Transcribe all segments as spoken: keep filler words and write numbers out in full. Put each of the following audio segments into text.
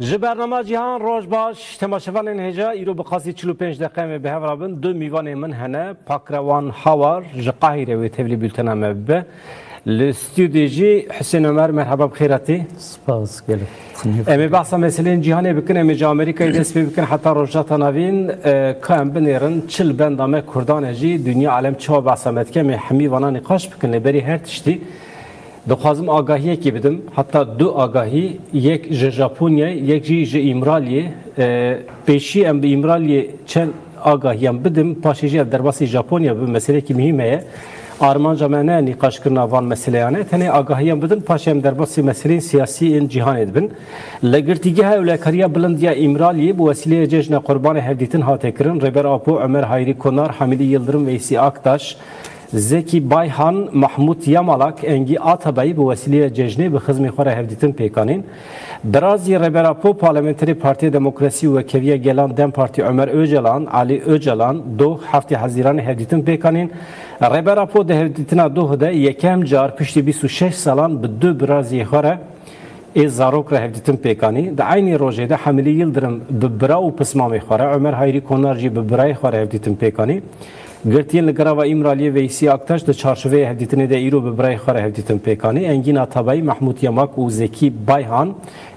Ji bernama Cîhan roj baş, temaşevanên hêja, îro bi qasî çil û pênc deqe em ê bi hev re bin. Du mîvanên min hene, Pakrewan Hawar ji Qahîre wê tevlî bültena me bibe. Li stûdyo jî Husên Omer, merheba, bi xêr hatî. Spas, gelek. Em ê behsa meseleyên cîhanê bikin, em ê ji Amerîkayê dest pê bikin heta Rojhilata Navîn, e, ka em binêrin, çi li benda me Kurdan e jî, dinya alem çawa behsa me dike, em ê hemî vana nîqaş bikin, lê berî her tiştî dixwazim agahiyekê bidim, heta du agahî, yek ji Japonyayê, yek jî ji Îmraliyê. E, pêşî em bi Îmraliyê çend agahiyan bidim, paşê jî ev derbasî Japonya bi meseleyekî muhîm heye. Armanca me ne nîqaşkirina van meseleyan e, tenê agahiyan bidim, paşê em derbasî meseleyên siyasî ên cîhanê dibin. Li Girtîgeha Ewlekariya Bilind ya Îmraliyê bi wesîleya Cejna Qurbanê hevdîtin hate kirin. Rêber Apo, Omer Hayrî Konar, Hamîdî Yildirim, Veysî Aktaş, Zekî Bayhan, Mahmût Yamalak, Engî Atabayî bi wesîleya cejnê bi xizmê xwe re hevdîtin pêk anîn. Birazî Rêber Apo, parlamenterê Partiya Demokrasî û Wekheviya Gelan DEM Partî Omer Ocalan, Alî Ocalan, Doh, heftê Hezîranê hevdîtin pêk anîn. Rêber Apo di hevdîtina Doh de yekem car piştî bîst û şeş salan bi du biraziyê xwe re ê zarok re hevdîtin pêk anî. Di eynî rojê de Hamîdî Yildirim bi bira û pismamê xwe re, Omer Hayrî Konar jî bi birayê xwe re hevdîtin pêk anî. Girtiyên li Girava Îmraliyê Veysî Aktaş di çarçoveyê hevdîtinê de îro bi birayê xwe re hevdîtin pêk anî. Engîn Atabayî, Mehmûd Yemak û Zekî Bayhan,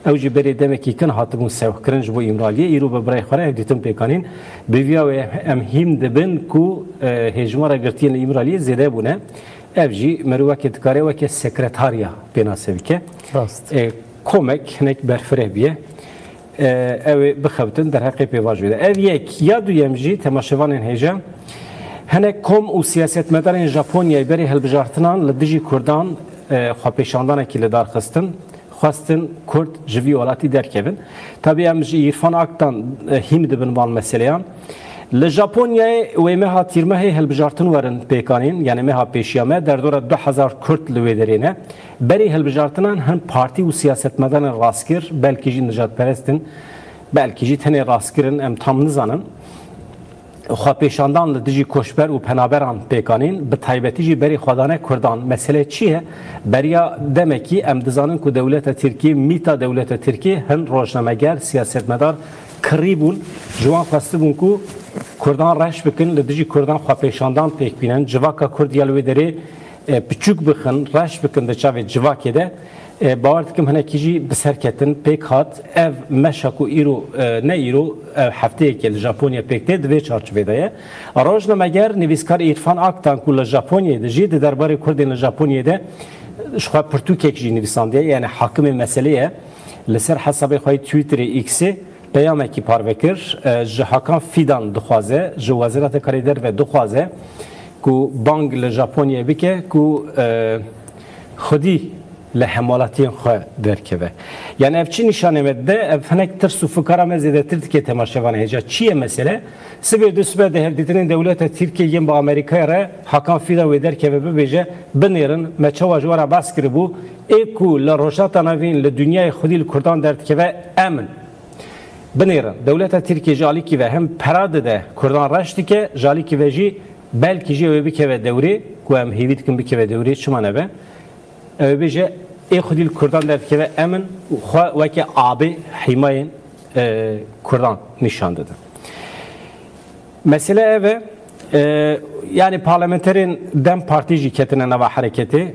ew jî berê demekî kin hatibûn sewhkirin ji bo Îmraliyê, îro bi birayê xwe re hevdîtin pêk anîn. Bi vîya wê em hîm dibin ku, e, hêjmara girtiyên li Îmraliyê zêde bûne. Ev jî meriv weke dikare weke sekretarya pênase bike. Rast. E, komek hinek berfireh bûye. E, ew ê bixebitin derheqê pêvajoyê de. Ev yek. Ya duyem jî temaşevanên hêja, hinek kom û siyasetmedarên Japonyayê berî hilbijartinan li dijî Kurdan, e, xwepêşandanekî li dar xistin, xwestin Kurd ji vî welatî derkevin. Tabî em ji Îrfan Aktan, e, hîm dibin van meseleyan. Li Japonyayê wê meha Tîrmehê hilbijartin werin pêkanîn, yanî meha pêşiya me, derdora du hezar Kurd li wê derê ne. Berî hilbijartinan hin partî û siyasetmedanên rastgir, belkî jî nijadperest in, belkî jî tenê rastgir in, em tam nizanin. Xwepêşandan li dijî koçber û penaberan pêkanîn, bi taybetî jî berî xwedane Kurdan. Mesele çi ye? Beriya demekî em dizanin ku dewleta Tirkiyê, mîta dewleta Tirkiyê hin rojnameger, siyasetmedar kirî bûn. Ji wan xwestibûn ku Kurdan reş bikin, li dijî Kurdan xwepêşandan pêk bînin. Civaka Kurd ya li wê derê, e, piçûk bixin, reş bikin di çavê civakê de. E, bawer dikim hinekî jî bi ser ketin pêk hat. Ev meşa ku îro, e, ne îro, ev hefteyekê li Japonya pêk tê, di vê çarçovê de ye. Rojnameger, nivîskar Îrfan Aktan ku li Japonyayê dijî, di derbarê Kurdên li Japonyayê de ji xwe pirtûkek jî nivîsandiye, yani hakimê meselê ye. Li ser hesabê xwe yê Twitterê, X'ê, peyamekî parve kir. E, ji Hakan Fidan dixwaze, ji Wezareta Karê Derve dixwaze ku bang li Japonyayê bike ku, e, xwedî li hemwelatiyên xwe derkeve. Yani ev çi nîşanê me dide? Ev hinek tirs û fikara me zêdetir dike temaşevanê hêja. Çi ye mesele? Sibê dusibe di hevdîtinên dewleta Tirkiyê yên bi Amerîkayê re Hakan Fidan wê derkeve bibêje, binêrin, me çawa ji we re behs kiribû, ê ku li Rojhilata Navîn, li dinyayê xwedî li Kurdan derdikeve, em in. Binêrin, dewleta Tirkiyê ji alîkî ve hem pera dide, Kurdan reş dike, ji alîkî ve jî belkî jî ew ê bikeve dewrê, ku em hêvî dikin bikeve dewrê, çima nebe? Ew ê bêje, ê xwedî li Kurdan derdikeve, em in û xwe weke abê hîmayên, e, Kurdan nîşan didin. Mesele ev e, e, yani parlamenterên DEM Partî jî ketine nava hereketê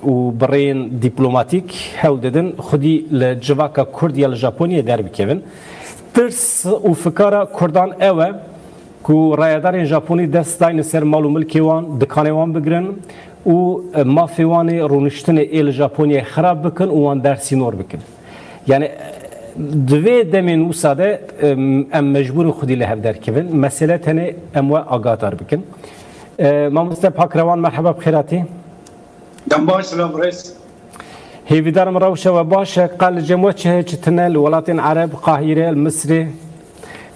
û bi rêyên dîplomatîk hewl didin xwedî li civaka Kurd ya li Japonyayê derbikevin. Tirs û fikara Kurdan ew e ku rayedarên Japonî dest dayne ser mal û milkê wan, dikanê wan bigirin û, e, mafê wan ê rûniştinê ê li Japonyayê xirab bikin û wan dersînor bikin. Yani, e, di vê demên wisa de, em, em mecbûr in xwedî li hev derkevin. Mesele tenê em we agahdar bikin. E, mamoste Pakrewan, merheba, bi xêr hatî. Dem baş, silav rêz. Hêvîdar im rewşa we baş e. Qal li cem we çi heye, çi tune li welatên Ereb, Qahîre, li Misrê?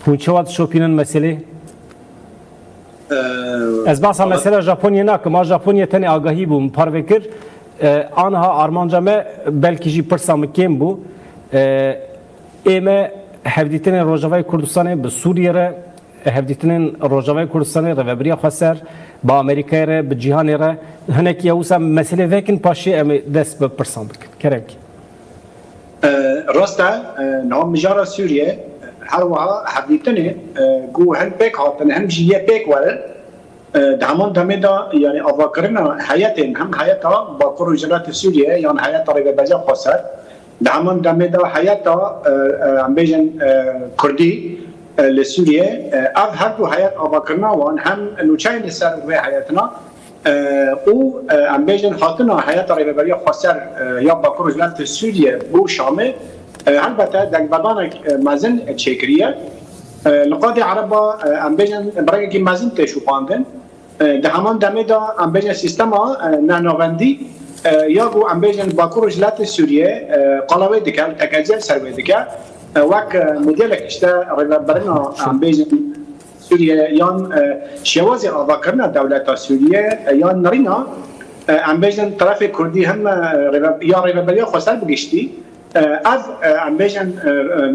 Hûn çawa dişopînin meselê? Ee, Ez behsa valla mesela Japonyê nakim. A Japonyê tenê agahî bû, min parve kir. Ee, aniha armanca me belkî jî pirsa min kêm bû. Ee, ê me hevdîtinên Rojavayê Kurdistanê bi Sûriyê re, hevdîtinên Rojavayê Kurdistanê, Rêvebiriya Xweser, bi Amerîkayê re, bi cîhanê re, hinekî ya wisa meselê vekin, paşê em ê dest bi pirsan bikin. Kerem kî. Rast e, niha mijara Sûriyê her wiha hevdîtinê ku hin pêk hatin, hin jî yê pêk werin. Di heman demê de, yanî avakirina heyetên, hem heyeta Bakur Rojhilatê Sûriyê yan heyeta Rêveberiya Xweser, di heman demê de heyeta, em bêjin, Kurdî li Sûriyê, ev her du heyet avakirina wan hem nûçeyên li ser wê heyetina û, em bêjin, hatina heyeta Rêveberiya Xweser ya Bakur Rojhilatê Sûriyê bo Şamê, helbete dengvedanek mezin çêkiriye. Li qadê ereba, em bêjin, bi rengekî mezin tê şopandin. Di heman demê de, em bêjin, sîstema nenavendî ya ku, em bêjin, Bakur Rojhilatê Sûriyê qala wê dike, li tekeziya li ser wê dike, wek modelek işte rêvebirina, em bêjin, Sûriye yan şêwazê avakirina dewleta Sûriye yan nirîna, em bêjin, terefê Kurdî hem ya Rêveberiya Xweser bi giştî, ev, em bêjin,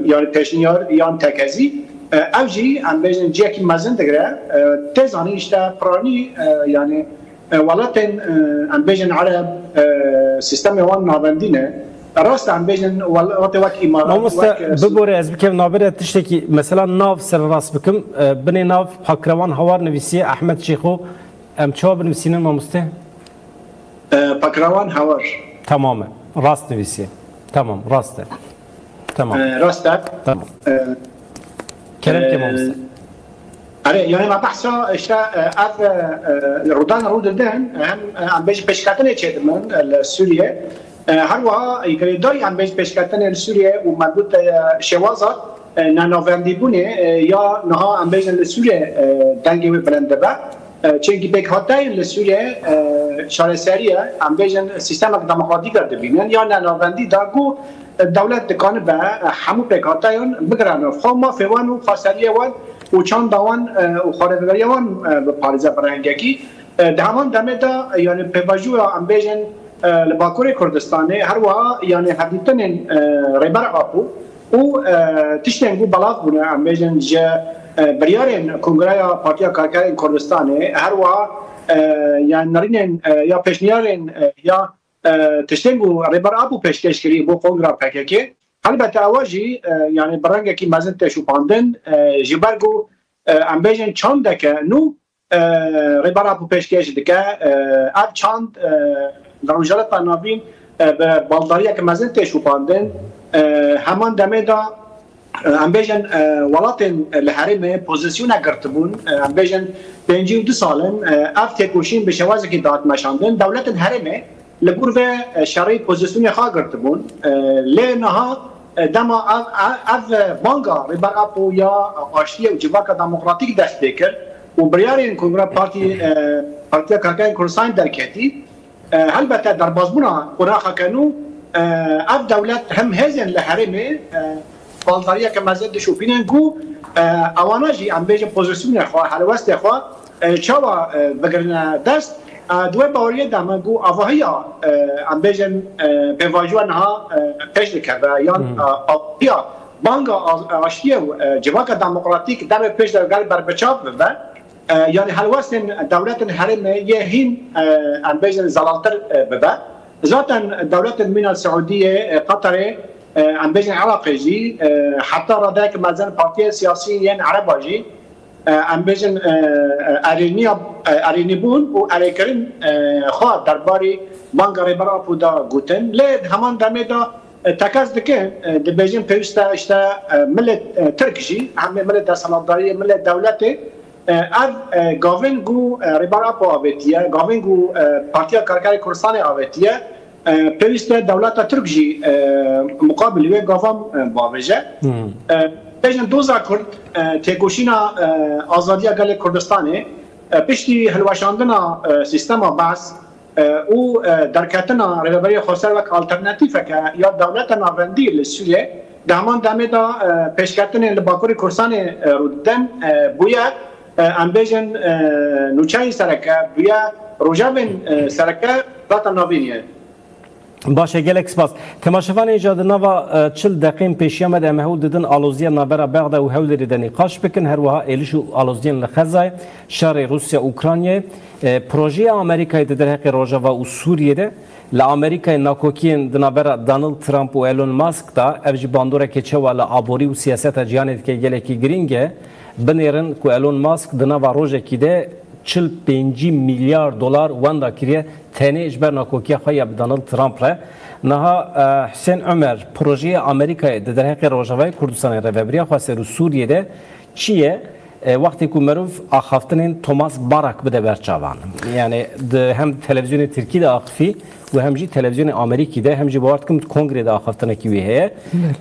yani pêşniyar yan tekezî, ev jî, em bêjin, cihekî mezin digire. Tê zanî işte piranî, yani welatên, em bêjin, Ereb, sîstemê wan navendî ne. Rast e, em bêjin, welatê wek Îmarat, Mamoste, wek, e, bibore, ez bikevim navbere tiştekî, mesela nav sererast bikim. E, binê nav Pakrewan Hawar nivîsiye, Ehmed Şêxo. Em çawa binivîsînin, mamoste? E, Pakrewan Hawar. Tamam e. Rast nivîsiye. Tamam, rast e. Tamam. E, rast e. Tamam. E, Kerem ke, e, mamoste. Erê, yani me behsa işte, e, ev, e, e, rûdan rû didin, hem, e, em bêjin pêşketinê çêdibin, e, li Sûriye. E, her wiha girêdayî em bêjin pêşketinê li Sûriye û me got, e, şêwaza, e, nenavendîbûnê, e, ya niha em bêjin li Sûriye, e, dengê wê bilind dibe. E, çimkî pêkhateyên li Sûriye, e, çareseriyê, em bêjin, sîstemek demokratîk re dibînin, ya nenavendî da ku dewlet dikanibe, e, hemû pêkhateyan bigire nav xwe, mafê wan û xweseriyê wan û çanda wan, e, û xwerêveberiya wan, e, biparêze bi rengekî. E, di heman demê de, e, yanî pêvajoya, em bêjin, e, li Bakurê Kurdistanê, her wiha, yanî hevdîtinên, e, Rêber Apo û, e, tiştên ku belav bûne, em bêjin, ji, e, biryarên Kongreya Partiya Karkerên Kurdistanê, her wiha, e, yanî nerînên, e, ya pêşniyarên, e, ya, e, tiştên ku Rêber Apo pêşkêş kirî bo Kongra P K K, helbete ewa jî, e, yanî bi rengekî mezin tê şopandin, e, ji ber ku, e, em bêjin çandeke nû, e, Rêber Apo pêşkêş dike. E, ev çand, e, li Rojhilata Navîn, e, bi baldariyeke mezin tê şopandin. E, heman demê de, e, em bêjin, e, welatên li herêmê pozîsyona girtibûn, e, em bêjin pêncî û du sal in, e, ev têkoşîn bi şewazekî dihat meşandin. Dewletên herêmê li gor vê, e, şerî pozîsyonê xwe girtibûn. E, lê niha, e, dema ev, ev, ev banga Rêber Apo ya aştiyê û civaka demokratîk dest pê kir û biryarên Kongra Partî, e, Partiya Karkerên Kurdistanê derketî, e, helbete derbazbûna qonaxa ke nû, e, ev dewlet hem hêzên li herêmê, e, baldariyeke mezin dişopînin ku, e, ewana jî, em bêjin, pozîsyonê xwe, helwestê xwe, e, çawa, e, bigirine dest. E, di wê baweriyê de me ku avahiya, e, em bêjin, e, pêvajoya niha, e, pêş dikeve, yan, Hmm. e, avahiya banga a-, aştiyê û, e, civaka demokratîk demê pêş de gel berbiçav bibe. E, yanî helwestên dewletên herêmê yê hîn, e, em bêjin, zelaltir, e, bibe. Zaten dewletên mîna Siûdiyê, e, Qatarê, e, em bêjin Iraqê jî, e, heta radeyek mezin partiyên siyasî yên Ereba jî, e, em bêjin, e, e, erêniya, e, erênîbûn û erêkirin, e, xwe derbarî banga Rêber Apo da gotin. Lê di heman demê de, e, tekez dikin, e, dibêjin pêwîst e işte, e, milê, e, Tirk jî, hemê milê desthilatdariyê, milê dewletê, e, ev, e, gavên ku, e, Rêber Apo avêtiye, gavên ku, e, Partiya Karkerê Kurdistanê avêtiye, e, pêwîst e dewleta Tirk jî, e, muqabil wê gavan, e, bavêje. Hmm. E, bêjin doza Kurd, e, têkoşîna, e, azadiya gelê Kurdistanê, e, piştî hilweşandina, e, sîstema Baas, e, û, e, derketina Rêveberiya Xweser wek alternatîfeke ya dewleta navendî li Sûriyê, di heman demê de, e, pêşketinên li Bakurê Kurdistanê, e, rûdidin, e, bûye, e, em bêjin, e, nûçeyên sereke, bûye rojevên, e, sereke Rojhilata Navînê. Baş e, gelek spas. Temaşevanên ca di nava, e, çil deqên pêşiya me de em hewl didin aloziya navbera Bexda û Hewlêrê de nîqaş bikin. Her wiha êliş û aloziyên li Xezayê, şerê Rûsya-Ukraynayê, e, projeya Amerîkayê di derheqê Rojava û Sûriyê de, li Amerîkayê nakokiyên di navbera Donald Trump û Elon Musk de, ev jî bandoreke çawa li aborî û siyaseta cîhanê dike gelekî girîng e. Binêrin ku Elon Musk di nava rojekî de çil pêncî milyar dolar wenda kiriye tenê ji ber nakokiya xwe ya bi Donald Trump re. Niha, e, Husên Omer, projeyê Amerîkayê di derheqê Rojavayê Kurdistanê, Rêvebiriya Xweser û Sûriyê de çi ye? E, wextê ku merov axaftinên Thomas Barak bide ber çavan. Yani di hem televîzyonê Tirkî de axifî û hem jî televîzyonê Amerîkî de, hem jî bawer dikim di kongrê de axaftinekî wî heye.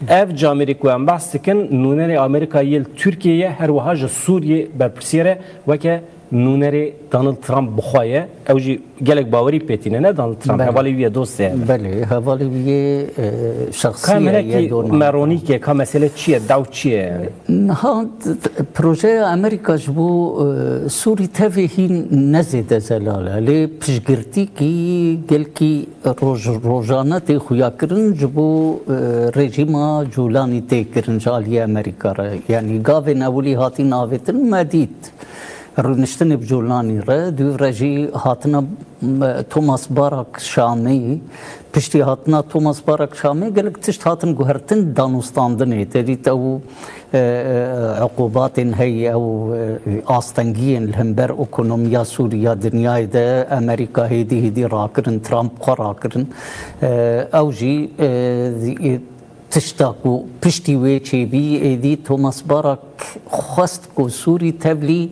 Belê. Ev camêrî ku em behs dikin, nûnerê Amerîka yê li Tirkiyeyê, her wiha ji Sûriyê berpirsiyar e, weke nûnerê Donald Trump bi xwe ye. Ew jî gelek bawerî pê tîne, ne Donald Trump, Belê. hevalê wî ye, dostê ye. Belê, hevalê wî yê, e, Ka şexsî ye, hinekî ye Donald Trump. Meronîk e, ka mesele çi ye, daw çi ye? Niha t-, t-, projeya Amerîka ji bo, e, Sûrî tevê hîn ne zêde zelal e. Lê piştgirtîkî gelkî roj-, rojane tê xuyakirin ji bo, e, rejîma Cûlanî tê kirin ji aliyê Amerîka re. Yanî gavên ewilî hatîn avêtin me dît. Rûniştinê bi Cûlanî re, dûv re jî hatina, e, Thomas Barak Şamê, piştî hatina Thomas Barak Şamê gelek tişt hatin guhertin danûstandinê. Te dît ew, e, e, uqubatên heye, ew, e, astengiyên li hember ekonomiya Sûrî ya dinyayê de Amerîka hêdî hêdî rakirin, Trump xwe rakirin. E, ew jî, e, tişta ku piştî wê çêbî, êdî Thomas Barak xwest ku Sûrî tevlî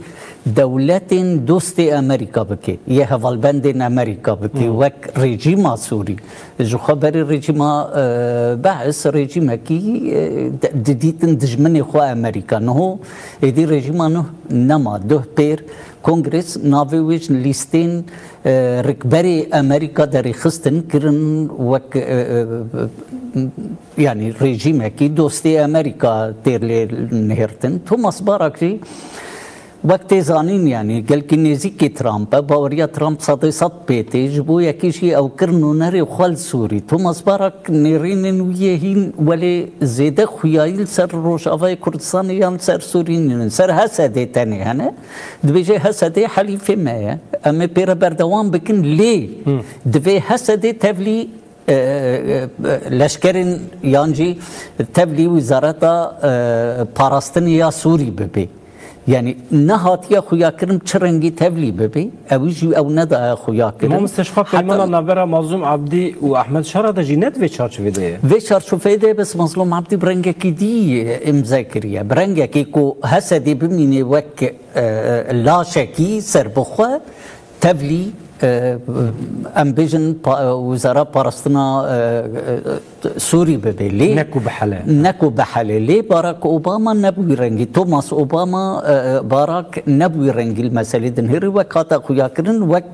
dewletên dostê Amerîka bike, yê hevalbendên Amerîka bike, Hmm. wek rejîma Sûrî. Ji xwe berê rejîma, e, Beis rejîmekî, e, de-, didîtin dijminê xwe Amerîka. Niho êdî rejîma nuh nema, duh pêr Kongres navê wê ji lîstên, e, rikberê Amerîka derêxistin kirin wek, e, e, e, yanî rejîmekî dostê Amerîka têr lê nihêrtin. Thomas Barak jî wek tê zanîn, yanî gelkî nêzîkî Trump e, baweriya Trump sedê sed pê tê, ji bo yekî jî ew kir nûnerê xwe li Sûrî. Thomas Barak nêrînên wî yê hîn welê zêde xuyayî li ser Rojavayê Kurdistanê yan li ser Sûrî nînin, ser Hesedê tenê hene. Dibêje Hesedê helîfê me ye. Em ê pê re berdewam bikin, lê Hmm. divê Hesedê tevlî, e, e, leşkerên yan jî tevlî wizareta, e, parastinê ya Sûrî bibe. Yani nehatiye xuyakirin çi rengî tevlî bibe. Ew jî ew nedaye xuyakirin. Mamoste, ji xwe Heta peymana navbera Mazlûm Abdî û Ehmed Şara de jî ne di vê çarçovê de ye? Vê çarçoveyê de bes Mazlûm Abdî bi rengekî dî îmze kiriye. Bi rengekî ku Hesedê bimîne wek, e, laşekî serbixwe, tevlî, e, em bêjin pa-, Wizara Parastina, e, e, Sûrî bibe. Lê Ne ku bihele. Ne ku bihele. Lê Barack Obama ne bi wî rengî. Thomas Obama, e, e, Barack ne bi wî rengî li meselê dinihêre. Wek hate xuyakirin, wek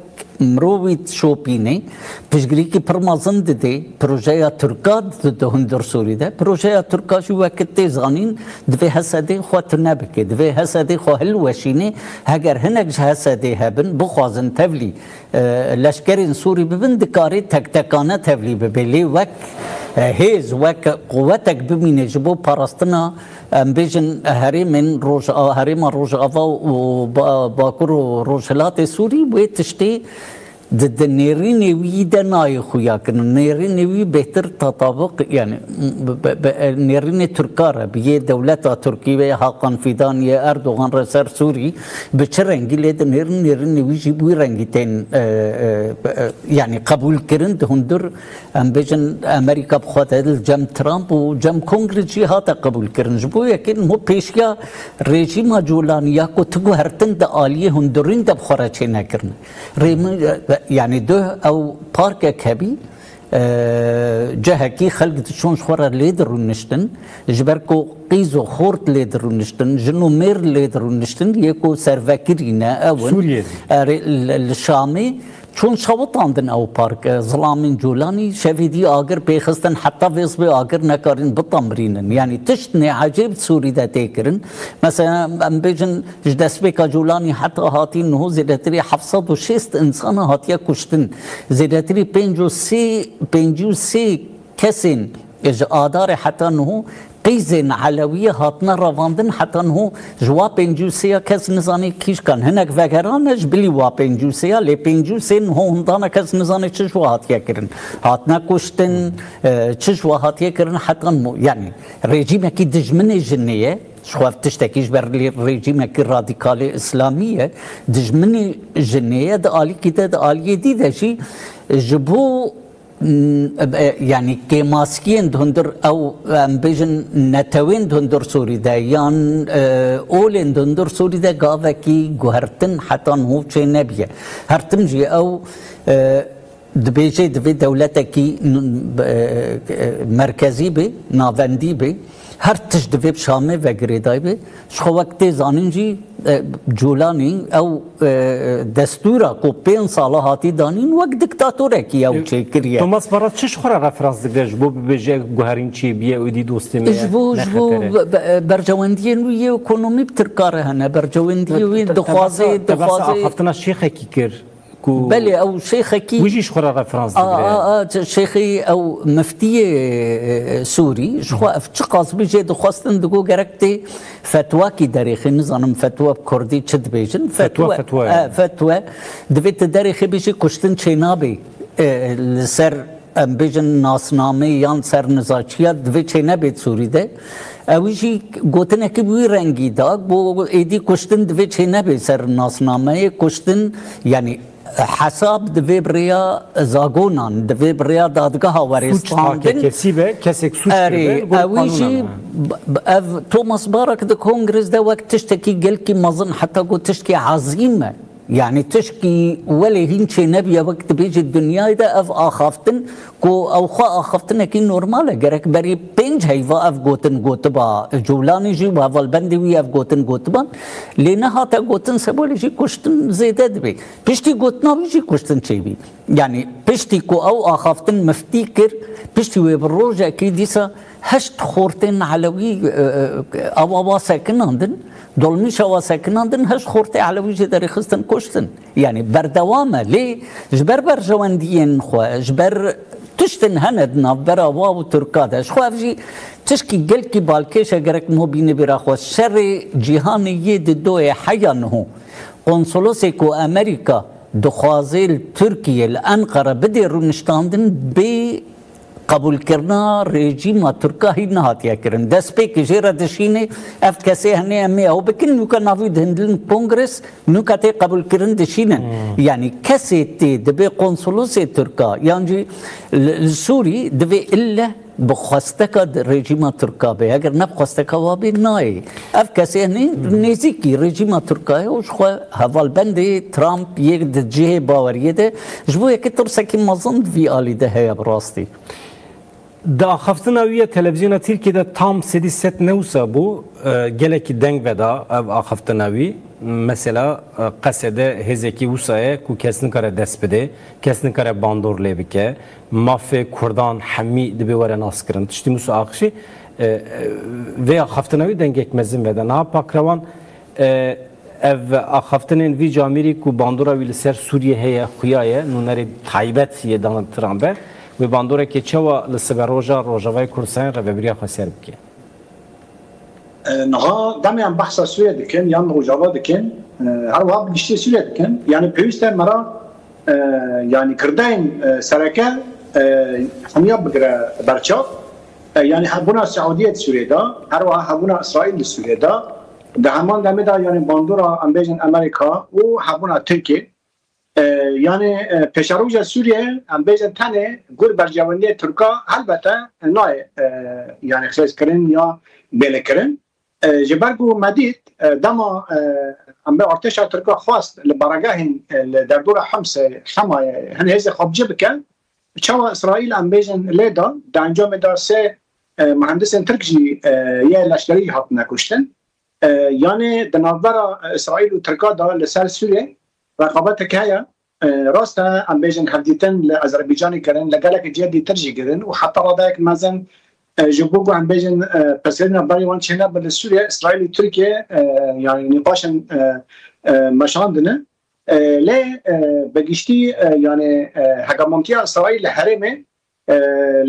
mirovî dişopîne, piştgirîkî pir mezin dide projeya Tirka di, di hundir Sûrî de. Projeya Tirka jî wekî tê zanîn, divê Hesedê xwe tune bike, divê Hesedê xwe hilweşîne. Heger hinek ji Hesedê hebin, bixwazin tevlî, e, leşkerên Sûrî bibin, dikarê tektekane tevlî bibe. Lê wek, e, hêz, wek quwetek bimîne ji bo parastina, em bêjin, herêmên Roj-, Herêma Rojava û Ba-, Bakur û Rojhilatê Sûrî, wê tiştê di, di nêrînê wî de nayê xuya kirin. Nêrînê wî bêhtir tetabiq, yani, bi, bi, bi, nêrînê Tirka re, bi yê dewleta Tirkî ve Hakan Fidan yê Erdogan re ser Sûrî, bi çi rengî lê di nêrîn, nêrînê wî jî bi wî rengî tên, e, e, e, yani, qebûl kirin di hundir, em bêjin, Amerîka bi xwe de li cem Trump û cem Kongre jî hate qebûl kirin. Ji bo yekê niho pêşiya rejîma Colanî ya ku ti guhertin di aliyê hundirîn de bi xwe re çênekirin. Rê min, e, yani duh ew parkek hebî, e, cihekî xelk diçûn ji xwe re lê dirûniştin, ji ber ku qîz û xort lê dirûniştin, jin û mêr lê dirûniştin, yê ku servekirî ne ew in. Sûriyê. Erê, li, li Şamê Çûn şewitandin ew park, e, zilamên Colanî, şevê dî agir pêxistin, heta vê sibê agir nekarin bitemirînin. Yanî tişt nêecêb Sûrî de tê kirin. Mesela em bêjin ji destpêka Colanî heta hatî niho zêdetirî heft sed û şêst insana hatiye kuştin. Zêdetirî pêncî û sê, pêncî û sê kesên ji Adarê heta niho qîzên Elewiyê hatine revandin, heta niho ji wa pêncî û sê ya kes nizane kîşkan. Hinek vegerane ji bilî wa pêncî û sê ya, lê pêncî û sê niho hindana kes nizane çi ji wa hatiye kirin. Hatine kuştin, e, çi ji wa hatiye kirin, heta niho. Yanî rejîmekî dijminê jinê ye. Ji xwe ev tiştekî ji ber lê rejîmekî radîkalê îslamî ye. Dijminê jinê ye, di alîkî de, di aliyê dî de jî ji bo, m, e, yanî kêmaskiyên di hundir ew, em bêjin netewên di hundir Sûrî de yan, e, olên di hundir Sûrî de gavekî guhertin heta niho çê nebiye. Her tim jî ew, e, dibêje divê dewletekî n-, e, e, merkezî be, navendî be, her tişt divê bi Şamê ve girêdayî be. Ji xwe wek tê zanîn jî, e, Colanî ew, e, destûra ku pênc sala hatî danîn wek diktatorekî ew E, çêkiriye. Thomas Barak çi ji xwe re referans digre ji bo bibêje guherîn çêbiye û dî dostê me Ji ye, bo, ji bo nexetere? be-, be-, berjewendiyên wî yê ekonomî bi Tirka re hene. Berjewendiyê wî Te-, te-, dixwaze, te behsa, te behsa dixwaze axaftina şêxekî kir. Ku Belê, ew şêxekî Wî jî ji xwe re referans a, digire. A, a, şêxî ew miftiyê, e, Sûrî, ji xwe ev çiqas bijê dixwestin digo gerek tê fetwakî derêxê, nizanim fetwa bi kurdî çi dibêjin. Fetwa, Fetwa, fetwa e, yani. Fetwa. Divê tu derêxê bijî kuştin çênabê, e, li ser, em bêjin nasnamê yan ser nizaçiya divê çênebê Sûrî de. Ew jî gotinekî bi wî rengî da, got êdî kuştin divê çênebê ser nasnameyê, kuştin, yanî hesab divê bi rêya zagonan, divê bi rêya dadgeha were Suç standin. Takekesî be, kesek suç Erê, bebe, li gor ew qanûna jî me. b-, b-, ev Thomas Barak di kongrez de wek tiştekî gelkî mezin, heta got tiştekî ezîm e. Yanî tişkî welê hîn çênebiye wek dibêje dinyayê de ev axaftin, ku ew xwe axaftinekî normal e. Gerek berî pênc heyva ev gotin gotiba. Colanî jî û hevalbendê wî ev gotin gotiban. Lê nehate gotin Sebolê jî kuştin zêde dibe. Piştî gotina wî jî kuştin çêbî. Yanî piştî ku ew axaftin miftî kir, piştî wê bi rojekî dîsa heşt xortên Elewî, e, e, ewa wa sekinandin, dolmîşa wa sekinandin, heşt xortê Elewî jê derêxistin kuştin. Yanî berdewam e, lê ji ber berjewendiyên xwe, ji ber tiştin hene di navbera wa û Tirka de. Ji xwe ev jî tişkî gelkî balkêş e, gerek niho bîne bîra xwe. Şerê cîhanê yê di doyê heya niho. Konsolosê ku Amerîka dixwaze li Tirkiye, li Enqere bidê rûniştandin bê qebûlkirina rejîma Tirka hîn nehatiye kirin. Destpêkê jê re dişînê, ev kesê henê em ê ew bikin, nûka navî dihindilin kongres, nûka tê qebûlkirin dişînin. Hmm. Yanî kesê tê dibê konsolosê Tirka, yan jî li, li Sûrî divê ille bi xwesteka di rejîma Tirka be. Eger ne bi xwesteka wa bê, nayê. Ev kesê henê Hmm. nêzîkî rejîma Tirka ye û ji xwe hevalbendê Trump yê di cihê baweriyê de, ji bo yekê tirsekî mezin di vî alî de heye bi rastî. Di axaftina wî ya televîzyona Tirkiyê de tam sedî sed ne wisa bû, e, gelekî deng veda ev axaftina wî. Mesela, e, Qesede hêzekî wisa ye ku kes nikare dest bide, kes nikare bandor lê bike. Mafê Kurdan hemî dibê were naskirin. Tiştî Mûsa Aqşî, e, e, vê axaftina wî dengek mezin veda. Niha Pakrewan, e, Ev axaftinên vî camîrî ku bandora wî li ser Sûriyê heye, xuya ye, nûnerê taybet yê Donald Trump e. Wê bandorekê çawa li siberoja Rojavayê Kurdistanê rêvebiriya xwe ser bike? E, niha demê em behsa Sûriyê dikin, yan Rojava dikin, e, her wiha bi giştî Sûriyê dikin. Yanî pêwîst e me re, e, yanî kirdeyên, e, sereke, e, hemiya bigire berçav. E, yanî hebûna Seûdiyê di Sûriyê de, her wiha hebûna Îsraîl di Sûriyê de, di heman demê de, yanî bandora, em bêjin, Amerîka û hebûna Tirkiyê, e, yanî, e, pêşeroja Sûriyê, em bêjin, tenê gor berjewendiyê Tirka helbete nayê, e, yanî xêzkirin ya bêlekirin. E, ji ber ku me dît, e, dema, e, em bê artêşa Tirka xwest li baregehên, e, li derdora Himsê, Hemayê, hin hêzê xwe bi cih bike, çawa Îsraîl, em bêjin, lê da, di encamê de sê, e, muhendisên Tirk jî, e, yê leşkerî jî hatine kuştin. E, yanê di navbera, e, Îsraîl û Tirka de li ser Sûriyê reqabetek heye. e, rast e, em bêjin hevdîtin li Azerbaycanê kirin, li gelek cihê dîtir jî kirin û heta radeyek mezin, e, ji bo ku em bêjin, e, pirsgirêkên berê wan çênebe li Sûriye, Îsraîl û Tirkiye, e, yani nîqaşên, e, e, meşandine. E, lê, e, bi giştî, e, yani, e, hegemontiya Îsraîl li herêmê, e,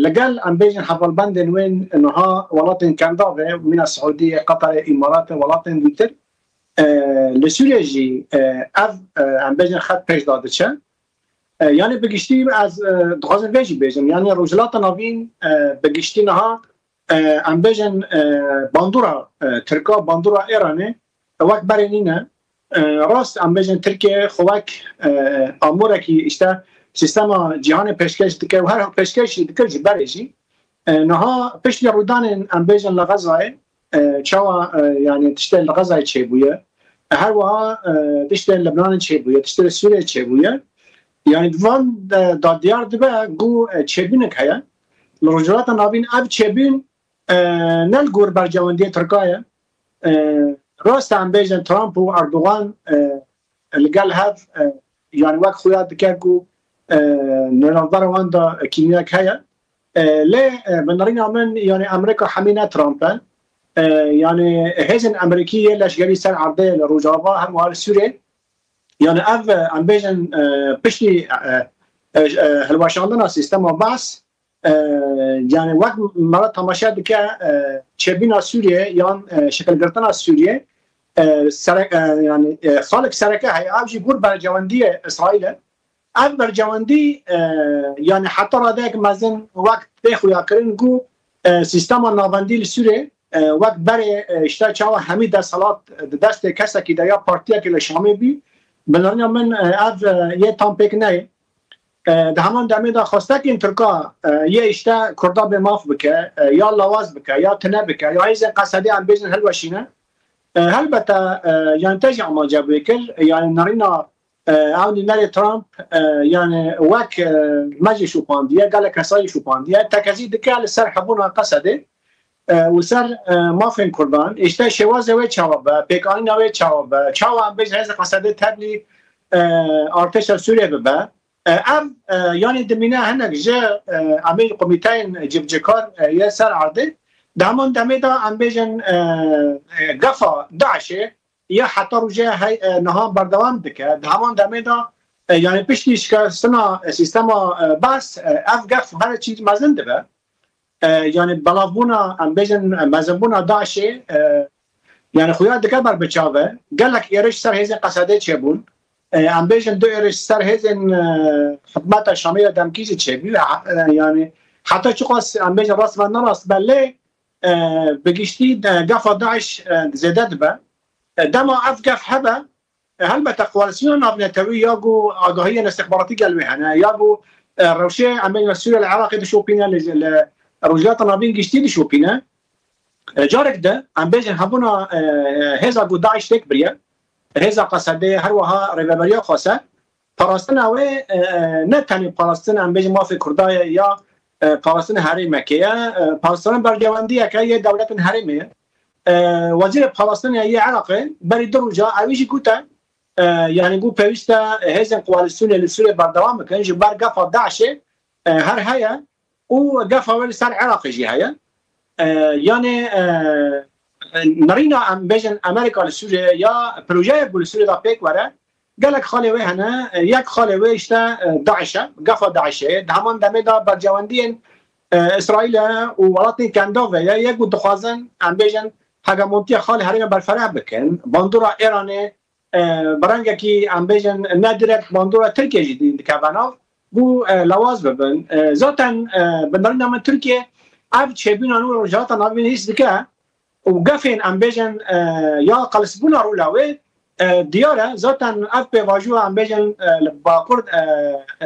li gel em bêjin hevalbendên wên niha welatên Kendavê, mîna Siûdiyê, Qeterê, Îmaratê, welatên dîtir, e, li Sûriyê jî, e, ev, e, em bêjin xet pêş de diçe. E, yani bi giştî ez, e, dixwazim vê jî bêjim. Yani Rojhilata Navîn, e, bi giştî niha, e, em bêjin, e, bandora, e, Tirka, bandora Îranê, e, wek berê nîne. E, rast em bêjin Tirkiye xwe wek, e, amorekî işte sîstema cîhanê pêşkêş dike û her pêşkêş jî dikir ji berê jî. E, niha piştî rûdanên em bêjin li Xezayê, e, çawa, e, yani tiştê li Xezayê çêbûye, e, her wiha, e, tiştê li Libnanê çêbûye, tiştê li Sûriyê çêbûye. Yani di van de, da diyar dibe ku, e, çêbûnek heye. Li Rojhilata Navîn ev çêbûn, e, ne li gor bercewendiyê Tirka ye. E, rast e em bêjin Trump û Erdogan, e, li gel hev, e, yani wek xuya dike ku, e, li navbera wan de kîmyek heye. E, lê, e, bi nerîna min, yani Amerîka hemî ne Trump e. E, yani hêzên Amerîkî yê leşkerî ser erdê li Rojava, her wiha li Sûriyê. Yani ev, e, em bêjin, e, piştî, e, e, e, hilweşandina sîstema Baas, e, yani wek mala temaşe dike, e, çêbûna Sûriyê yan, e, şekilgirtina Sûriyê, e, sere-, e, yani, e, xalek sereke heye, ev jî gor bercewendiyê Îsraîl e. Ev bercewendî, e, yani heta radeyek mezin wek tê xuyakirin ku, e, sîstema navendî li Sûriyê, e, wek berê, e, işte çawa hemî desthilat di destê kesekî de ya partiyekî li Şamê bî, bi nerîna min, e, ev, e, yê tam pêk neyê. E, di heman demê de xwestekên Tirka, e, yê işte Kurda bê maf bike, e, ya lawaz bike, ya tune bike, ya hêzên Qesedê em bêjin hilweşîne. E, helbete, e, yani te jî amace bê kir, yani nerîna, e, ew nûnerê Trump, e, yani wek, e, me jî şopandiye, gelek kesayî şopandiye, tekezî dike li ser hebûna Qesedê, e, û ser, e, mafên Kurdan, işte şêwazê wê çawa be, pêkanîna wê çawa be, çawa em bêjin hêzên Qesedê tevlî, e, artêşa Sûriyê bibe. E, ev, e, yani dimîne hinek ji, e, em ê komîteyên civcikar, e, yê ser erdê. Di heman demê de em bêjin, e, e, gefa DAIŞê ya heta rojê hey, e, niha berdewam dike. Di heman demê de, e, yani piştî şikestina, e, sîstema, e, Baas, e, ev gef her çî mezin dibe. E, yani belavbûna, em bêjin, e, mezinbûna DAIŞê, e, yani xuya dike ber bi çav e. Gelek êriş ser hêzên Qesedê çêbûn. E, em bêjin du êriş ser hêzên, e, hikûmeta Şamê ya demkî jî çêbû. E, yani heta çiqas em bêjin rast ve nerast be lê, e, bi giştî, e, gefa DAIŞ, e, zêde dibe. E, dema ev gef hebe, e, helbete koalîsyona navnetewî ya ku agahiyên îstixbaratî gel wê hene, ya ku, e, rewşê em bêjin Sûriye li Iraqê dişopîne, li, li Rojhilata Navîn giştî dişopîne. E, carek de em bêjin hebûna, e, hêza ku DAIŞ têk biriye, hêza Qesedê her wiha rêveberiya xwese, parastina wê, e, ne tenê parastin em bêjin mafê Kurda ye ya, e, parastina herêmekê ye, e, parastina bercewendiyeke yê dewletên herêmê ye. E, Wezîrê Parastinê yê Iraqê berî du roja ewî jî gote, e, yani ku pêwîst e hêzên koalîsyonê li Sûriyê berdewam bikin, ji ber gefa DAIŞê, e, her heye û gefa wê li ser Iraqê jî heye. E, yani, e, e, nerîna em bêjin Amerîka li Sûriyê ya projeyek ku li Sûriyê de pêk were, gelek xalê wê hene, e, yek xalê wê işte, e, DAIŞ e, gefa DAIŞê ye. Di heman demê de bercewendiyên, e, Îsraîl e û welatên Kendavê ye, yek ku dixwazin, em bêjin, hegemontiya xalê herêmê berfereh bikin. Bandora Îranê, e, bi rengekî, em bêjin, ne direkt bandora Tirkiye jî dîn dikeve nav, bû, e, lawaz bibin. E, zaten, e, bi nerîna min Tirkiye ev çêbûna nû Rojhilata Navîn hîs dike û gefên, em bêjin, e, ya qalisbûna rûla wê, e, diyar e. Zaten ev pêvajoya, em bêjin, e, li Bakur, e,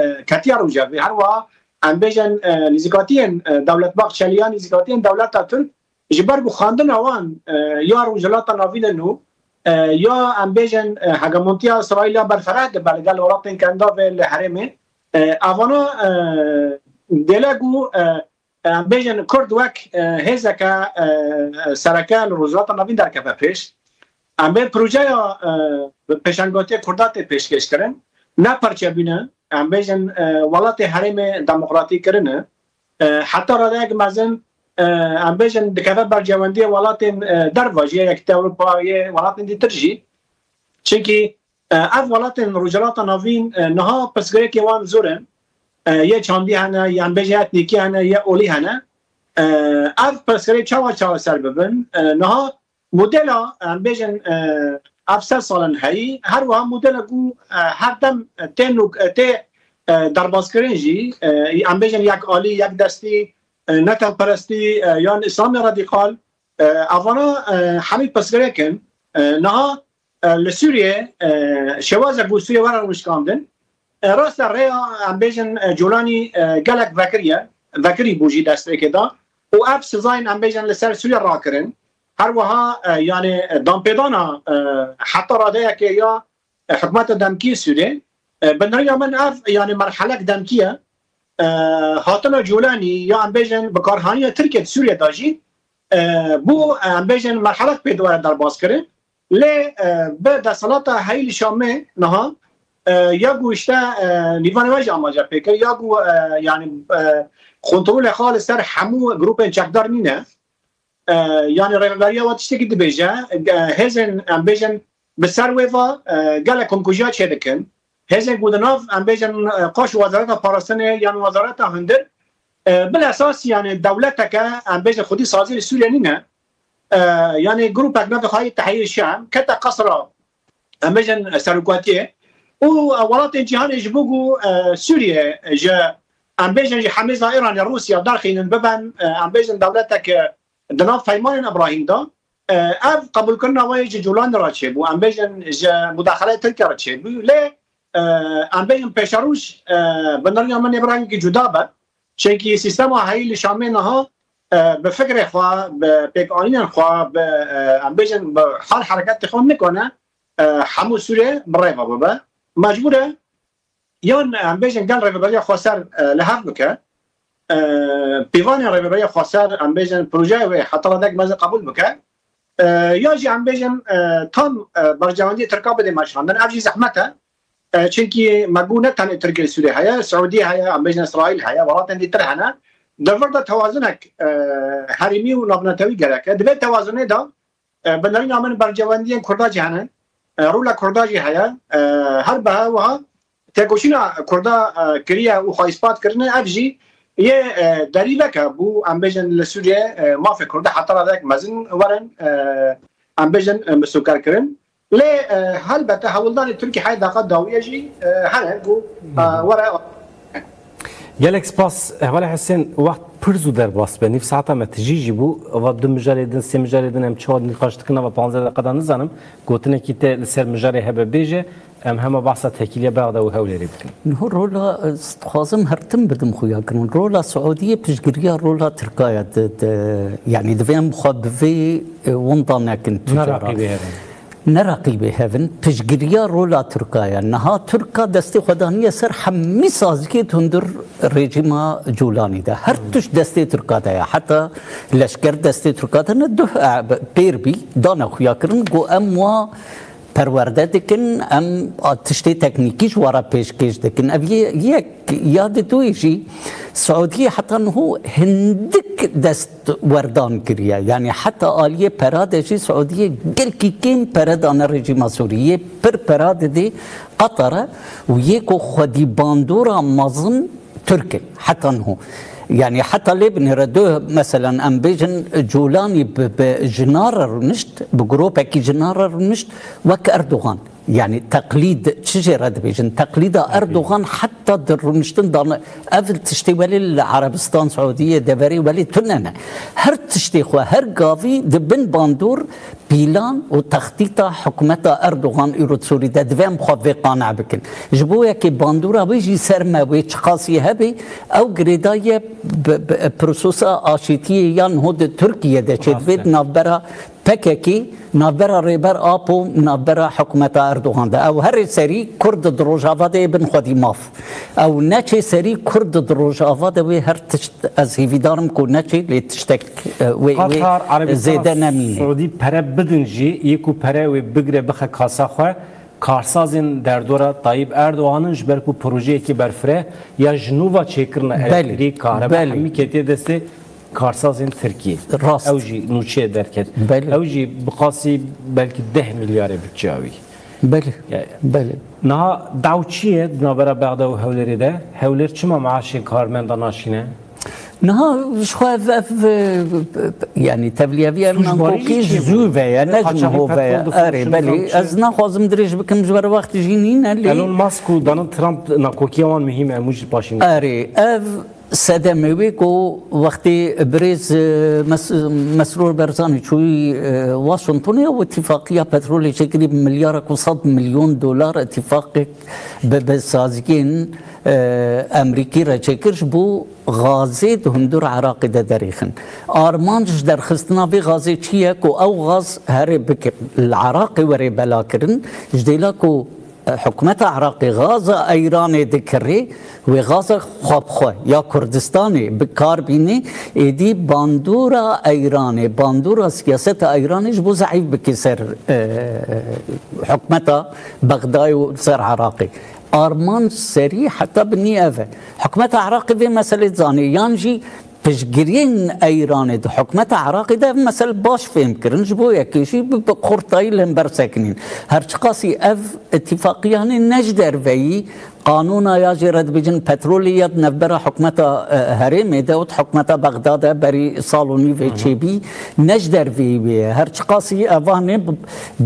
e, ketiya rojevê. Her wiha, em bêjin, e, nîzîkatiyên, e, Dewlet Bahçeli ya nîzîkatiyên dewleta Tirk, ji ber ku xwendina wan, e, ya Rojhilata Navîn e nû, e, ya em bêjin, e, hegemontiya Îsraîl ya berfereh dibe li gel welatên Kendavê li herêmê, e, evana, e, dêle ku, e, em bêjin Kurd wek, e, hêzeke, e, sereke li Rojhilata Navîn derkeve pêş. Em bê projeya, e, bi pêşangatiya Kurda tê pêşkêş kirin. ne parçe bîne, em bêjin, e, welatê herêmê demokratîk kirine. E, heta radeyek mezin, e, em bêjin, dikeve bercewendiyê welatên, e, derva jî, yê Yekîtiya Ewropa, yê welatên dîtir jî. Çimkî, e, ev welatên Rojhilata Navîn, e, niha pirsgirêkê wan zor in. E, yê çandî hene, yê em bêjin etnîkî hene, yê olî hene. E, ev pirsgirêk çawa çareser bibin? E, niha modela, em bêjin, e, ev sed sal in heyî, her wiha modela ku, e, her dem, e, tê nûk-, e, tê, e, derbazkirin jî, e, em bêjin yek alî, yek destî, e, netew perestî, e, yan îslamê radîkal, e, evana, e, hemî pirsgirêk in. E, niha, e, li Sûriyê, e, şêwaza ku Sûriye were rûnişkandin, e, rast e, rêya, em bêjin, e, Colanî, e, gelek vekirî ye, vekirî bû jî destpêkê de. Û ev sizayên, em bêjin, li ser Sûriye rakirin. Her wiha, e, yani, e, danpêdana, e, heta radeyekê ya, e, hikûmeta demkî Sûriyê, e, bi nirya min ev, yani, merhelek demkî ye. E, hatina Colanî ya, em bêjin, bikarhaniya Tirkiye di Sûriye de jî, e, bû, e, em bêjin, merhelek pê dibare derbazkirin. Lê, e, bi desthilata heyî li Şamê niha, e, ya ku işte, e, nîvanê we jî amaje pê kir, ya ku, e, yani, e, kontrolê xwe li ser hemû grûpên çekdar nîne. E, yani rêveberiya we tiştekî dibêje, e, hêzên, em bêjin, bi ser wê ve, e, gelek komkujiya çêdikin. Hêzên ku di nav, em bêjin, e, qaş wezareta parastinê yan wezareta hundir, e, bil esas, yani dewleteke, em bêjin, xwedî sazî li Sûriye nîne. E, yani grûpek navê xwe yê Tehyîr Şam kete qesra, em bêjin, serokatiyê. Û, e, welatên cîhanê ji bo ku, e, Sûriye ji, em bêjin, ji hemêza Îranê, Rûsya derxînin, bibin, e, em bêjin, dewletek, e, di nav peymanên Îbrahîm de, e, ev qebûlkirina wê ji Colanî re çêbû, em bêjin, ji mudaxileyê Tirkiye re çêbû. Lê, e, em bêjin, pêşeroj, e, bi nirya min ê bi rengekî cuda be. Çimkî sîstema heyî li Şamê niha, e, bi fikrê xwe, bi pêkanînên xwe, bi, e, em bêjin, bi hal hereketê xwe nikane, e, hemû Sûriyê bi rê ve bibe. Mecbûr e, yan, em bêjin, gel rêveberiya xweser, e, li hev bike, e, pîvanên rêveberiya xweser, em bêjin, projeyê wê heta radek mezin qebûl bike, e, ya jî, em bêjin, e, tam, e, berjewendiyê Tirka bide meşandin. Ev jî zehmet e. E, çimkî me got ne tenê Tirkiye, Sûriye heye, Siûdiye heye, em bêjin, Îsraîl heye, welatên dîtir hene. Di vir de tewazinek, e, herêmî û navnetewî gerek e. Di vê tewazunê de, e, bi nirina min bercewendiyên Kurda jî hene. E, rola Kurda jî heye. E, her biha wiha têkoşîna Kurda, e, kiriye û xwe îspat kirine, ev jî yê, e, derîvek e bo, em bêjin, li Sûriye, e, mafê Kurda heta radeyek mezin werin, e, em bêjin, e, misoker kirin. Lê, e, helbete hewldanê Tirkî heye daqa dawiye jî, e, hene ku, e, were. Gelek spas. Hevalê Husên, wext pir zû derbas be. Nîv saeta me tijî jî bû. Eva du mijarê din, sê mijarê din em çawa nîqaş dikin, eva panzdeh deqe de nizanim. Gotinekî te li ser mijarê hebe bêje, em hema behsa tekîliya Bexda û Hewlêrê bikin. Niho rola, e, dixwazim her tim bidim xuya kirin. Rola Siûdiyê piştgiriya rola Tirka ye. Di, di, yani divê em xwe bi vê, e, winda nekin. Ne tijara. Raqîbê hev in. Ne raqîbê hev in, piştgiriya rola Tirka ye. Niha Tirka destê xwe daniye ser hemî saziyê hundir rejîma Colanî de. Her tişt destê Tirka de ye. Heta leşker destê Tirka de ne, duh, e, pêr bî, dane xuya kirin, got em wa perwerde dikin, em a tiştê teknîkî ji we re pêşkêş dikin. Ev yê-, yek, ya diduyê jî Siûdiyê heta niho hindik dest werdan kiriye. Yani heta aliyê pera de jî Siûdiyê gelkî kêm pere dane rejîma Sûriyê. Pir pera didê Qatar e û yê ku xwedî bandora mezin Tirk in. Heta niho. Yani heta lê binêre du, meselen, em bêjin Colanî bi, bi jina re rûnişt, bi gropekî jina re rûnişt, wek Erdogan. Yani teqlîd, çi jê re dibêjin? Teqlîda Erdogan heta di rûniştin dan, ev tiştê welê li Erebistan, Siûdiyê, deverê welê tune ne. Her tiştê xwe, her gavî di bin bandor pîlan û textîta hikûmeta Erdogan îro di Sûrî de divê em xwe vê qane bikin. Ji bo yekê bandora wê jî ser me wê çiqasî hebe, ew girêdayî ye bi, bi prososa aşîtiyê ya niho di Tirkiye de çêdibê di navbera P K K, navbera Rêber Apo, navbera hikûmeta Erdogan de. Ew herê serî Kurd di Rojava de yê bin xwedî maf. Ew neçê serî Kurd di Rojava de wê her tişt ez hêvîdar im ku neçê lê tiştek, e, wê, wê Qatar, Erebistan, zêde nemîne. Siûdî pere bidin jî, yê ku pere wê bigire bixe kasa xwe, Karsazên derdora Tayyip Erdoganin ji ber ku projeyekî berfireh ya ji nû ve çêkirina elektrîk, kahreba, hemî ketiye destê karsazên Tirkiyê. Rast. Ew jî nûçeyê derket. Belê. Ew jî bi qasî belkî deh milyarê budçeya wî. Belê. Belê. Niha daw çi ye di navbera Bexda û Hewlêrê de? Hewlêr çima maaşên karmenda naşîne? Niha ji xwe ev, ev, e, yani tevliyevî ev nankokî ji zû ve ye, ne ji niho ve ye. Erê, belê, ez naxwazim dirêj bikim ji ber wext jî nîne lê. Elon Musk û Donald Trump, nakokiya wan muhîm e, hemû jî paşîn. Erê, ev sedemê wê ku wextê birêz, e, Mes-, Mesrûr Barzanî çûyî, e, Washingtonê û îtîfaqiya petrolê çêkirî bi milyara ku sed milyon dolar îtîfaqek bi, bi saziyên, e, Emerîkî re çêkir ji bo gazê di hundir Iraqê de derêxin. Armanc ji derxistina vê gazê çi ye ku ew gaz herê bike li Iraqê were belakirin, ji dêla ku, e, hikûmeta Iraqê gaza Eyranê dikirê, wê gaza xwe bi xwe ya Kurdistanê bi kar bînê, êdî bandora Eyranê, bandora siyaseta Eyranê ji bo zeîf bike ser, e, hikûmeta Bexdayê û ser Iraqê. Armanc serî heta binî ev e. Hikûmeta Iraqê vê meselê dizanê, yan jî piştgiriyên Eyranê di hikûmeta Iraqê de ev mesele baş fêm kirin, ji bo yekê jî bi, bi xurtayî li hember sekinîn. Her çiqasî ev îtîfaqiyanê ne ji derveyî qanûna ya jê re dibêjin petrolê ya di navbera hikûmeta, e, herêmê de û di hikûmeta Bexda de berî sal û nîvê çêbî, ne ji derveyî wê ye. Her çiqasî evanê bi-,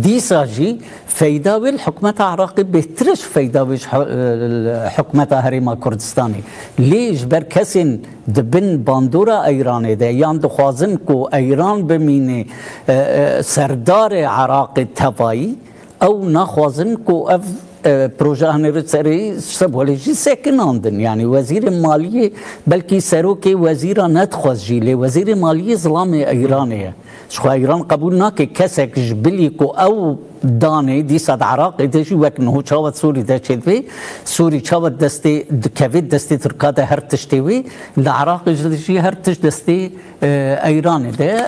dîsa jî feyda wê li hikûmeta Iraqê bêhtir e ji feyda wê ji hi-, e, hikûmeta Herêma Kurdistanê. Lê ji ber kesên di bin bandora Eyranê de yan dixwazin ku Eyran bimîne, e, e, serdarê Iraqê tevayî, ew naxwazin ku ev, e, proje hinêrî serê ji Sebwelê jî sekinandin. Yanî wezîrê maliyê belkî serokê wezîra nedixwaz jî, lê wezîrê maliyê zilamê Eyranê ye. Ji xwe Îran qebûl nake kesek ji bilî ku ew danê dîsa di Iraqê de jî wek niho çawa di Sûrî de çêdibê, Sûrî çawa destê, dikevê destê Tirka de her tiştê wê, li Iraqê jî her tişt destê, e, Eyranê de.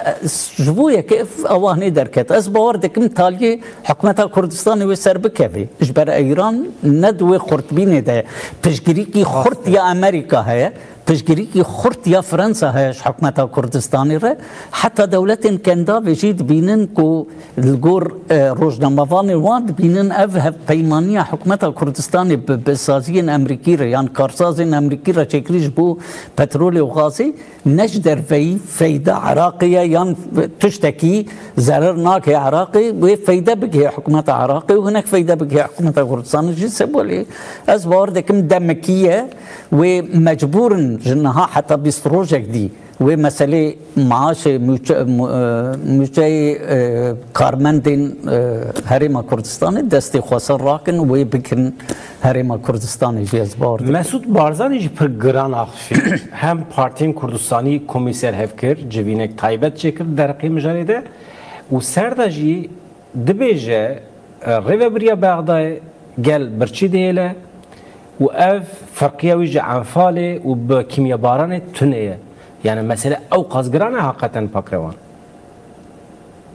Ji bo yekê ev awanê derket. Ez bawer dikim taliyê hikûmeta Kurdistanê wê ser bikevê. Ji ber Eyran ne di wê xurtbînê de piştgirîkî xurt ya Amerîka heye. Piştgirîkî xurt ya Fransa heye ji hikûmeta Kurdistanê re. Heta dewletên Kendavê jî dibînin ku li gor, e, rojnamevanê wan dibînin ev hevpeymaniya hikûmeta Kurdistanê bi, bi saziyên Emerîkî re yan karsazên Emerîkî re çêkirî ji bo petrolê û gazê ne ji derveyî feyda Iraqê ye yan tiştekî zerer nake Iraqê, wê feyde bigihê hikûmeta Iraqê û hinek feyde bigihê hikûmeta Kurdistanê jî. Sebwelê ez bawer dikim demekî ye. Wê mecbûr in ji niha heta bîst rojek dî wê meselê maaşê mûçe-, mû-, e, mûçeyê, e, karmendên, e, Herêma Kurdistanê destê xweser rakin, wê bikin Herêma Kurdistanê jî, ez bawer dikim. Mesûd Barzanî jî pir giran axifî. Hem Partiyên Kurdistanî komî ser hev kir, civînek taybet çêkir derheqê mijarê de û ser de jî dibêje, e, rêvebiriya Bexdayê gel birçî dihêle û ev ferqiya wî ji Enfalê û bi kîmyebaranê tune ye. Yani mesele ew qas giran e heqeten pakrewan.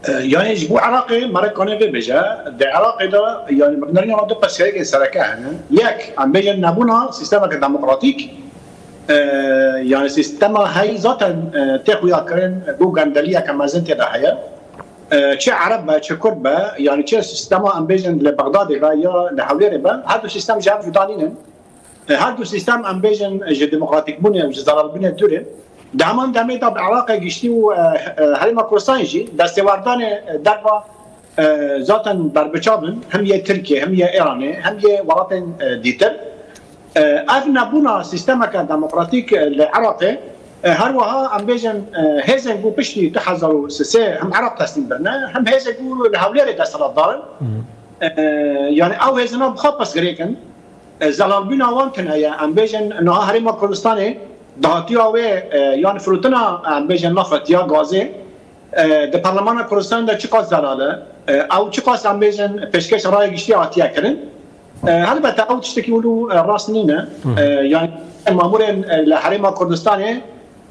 E, yani ji bo Iraqê mere kane vê bêje, di Iraqê de yani bineriya me du pirsgirêkên sereke hene. Yek, em bêjin nebûna sîstemeke demokratîk, e, yani sîstema hey zaten, e, tê xuyakirin, bû gendeliyeke mezin tê de heye. E, çi Ereb be, çi Kurd be, yani çi sîstema em bêjin li Bexdadê be ya li Hewlêrê be, her du sîstem ji hev cuda nînin. E, her du sîstem em bêjin ji demokratîkbûnê û ji zelalbûnê dûr in. Di heman demê de bi Iraqê giştî û, e, e, Herêma Kurdistanê jî destêwerdanê, e, derva, e, zaten berbiçav in, hem yê Tirkiyê, hem yê Îranê, hem yê welatên, e, dîtir. E, ev nebûna sîstemeke demokratîk, e, li Iraqê, e, her wiha em bêjin, e, hêzên ku piştî du hezar û sê hem Iraq teslîm birine, hem hêzên ku li Hewlêrê desthilatdar in. E, yani ew hêzina bi xwe pirsgirêk in. E, zelalbûna wan tune ye. Em bêjin niha Herêma Kurdistanê dahatiya wê, e, yan firotina, em bêjin nafet ya gazê, e, di Parlemana Kurdistanê de çiqas zelal e, e, ew çiqas em bêjin pêşkêş raya giştî hatiye kirin. E, helbete ew tiştekî wilo, e, rast nîne. E, yani mamûrên, e, li Herêma Kurdistanê,